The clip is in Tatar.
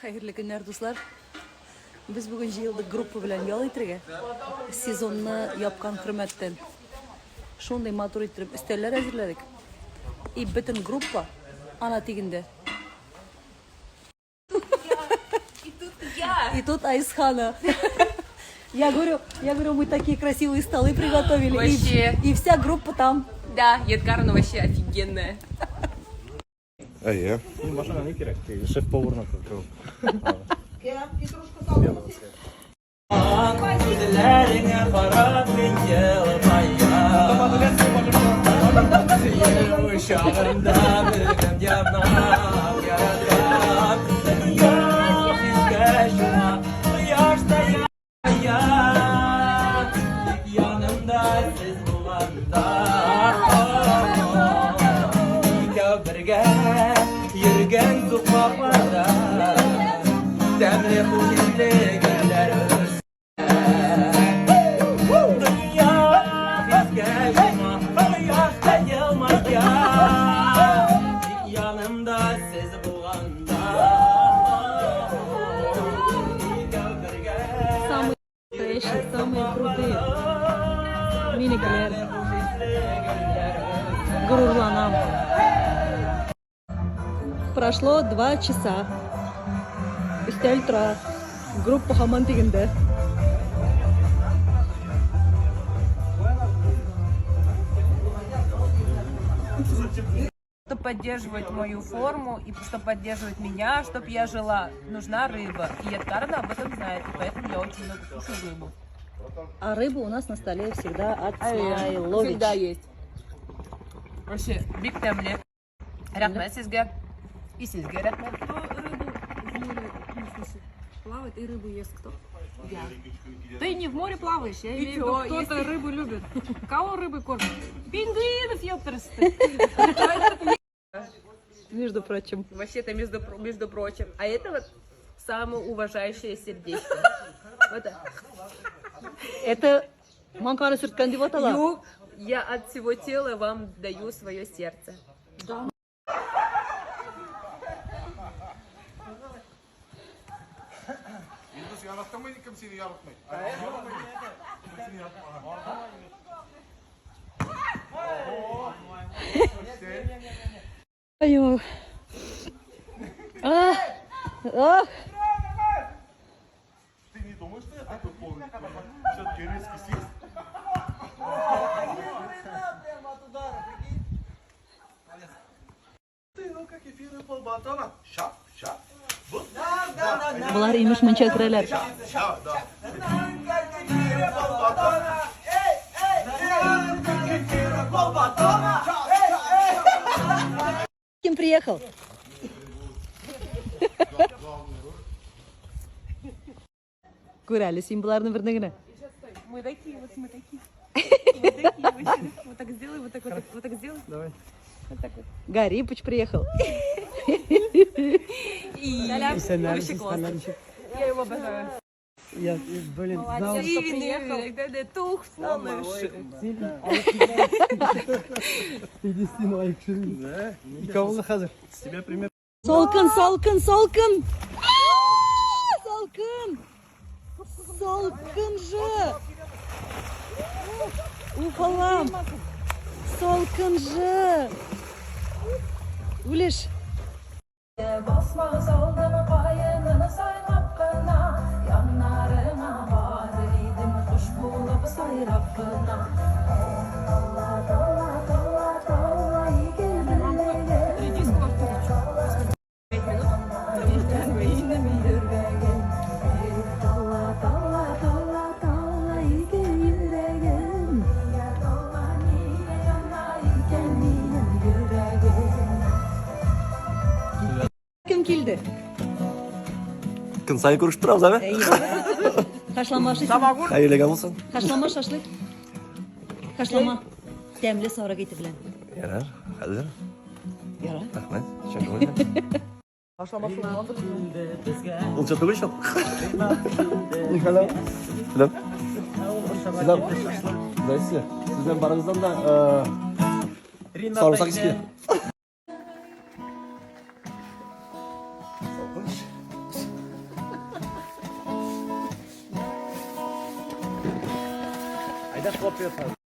Хәерле көннәр, дуслар. Без бүген җыелдык группа белән ял итәргә. Сезонны япкан хөрмәттән. Шундый матур иттереп өстәлләр әзерләдек. И бөтен группа ана тигендә. И тут я. И тут Айсхана. Я говорю, мы такие красивые столы приготовили. Вообще. И вся группа там. Да, Едгар, ну вообще офигенная. Әйе. Машина ни кирәк? Шеф-поварны кебек. Күзләреңә карап мин елмаям. Сөю чагында белгән янам яратам. Дөнья хискә чума, кояшта яя. Тик янымда сез булганда. Икәү бергә йөргән сукмакларда тәмле хуш исле гөлләр үсә. Дөнья хискә чума, кояшта елмая. Тик янымда сез булганда. Икәү бергә Самые настоящие, самые крутые. Минекләр. Горурланам. Прошло 2 часа. Өстәл тора. Группа һаман тегендә. Чтобы поддерживать мою форму и чтобы поддерживать меня, чтобы я жила, нужна рыба. И Едгарна об этом знает, и поэтому я очень много кушаю рыбу. А рыба у нас на столе всегда от Смайлович. Всегда есть. Вообще, бик тәмле. Рәхмәт сезгә. И сезгә рәхмәт. Кто рыбу в море, ну, в смысле, плавает и рыбу ест кто? Я. Ты не в море плаваешь, я И имею в виду, чё, кто-то если- рыбу любит. Кого рыбы кормят? Пингвинов, ёптерс. Между прочим. Вообще-то, между прочим. А это вот самое уважающее сердечко. Вот так. Это манканы сөрткән дип атала. Юк, я от всего тела вам даю свое сердце. Илдус яраттымы, кем сине яратмый? Кем сине яратмаган? Ай, а, а. Ты не думаешь, что я такой полный? Все-таки резкий съесть? Ты, ну как эфиры полбатона. Ща, ща. Вот. Болар имеш мунча керәләр. Да. Полбатона! Эй, эй, эй! Полбатона! Кем приехал? Күр әле син боларны берне генә. Мы такие вот, мы такие. Мы такие вообще. Вот так сделай, вот так вот, так, вот так сделай. Давай. Вот так вот. Гарипыч приехал. И вообще классно. Я его обожаю. Я, блин, знал, Что приехал. Тух, единственный лайк Да. Ике авылны хәзер. С тебя пример. Салкын, салкын, салкын. А, салкын. Салкын же. Уф, Аллам. Салкын же. Үлеш. Басма салдым каенын сайлап кына, Яннарыңа барыр идем кош булып сайрап кына. Алла, алла, алла, алла, ике белеге. Минем йөрәгем. Тала, тала, тала, тала, ике йөрәгем. Нигә тала, нигә яна икән минем йөрәгем? Кем килде? Көн саен күрешеп торабыз, әме? Әйе. Хашлама ашыйсың. Хәерлегә булсын. Хашлама шашлык. Хашлама. Тәмле сарык ите белән. Ярар, хәзер. Ярар. Рәхмәт. Шәкер. Ул ча түгел шул. Николай. Сәлам. Сәлам. Здрасте. Сездән барыгыздан да сарымсак исе. Салкын. Әйдә хлоп ясар.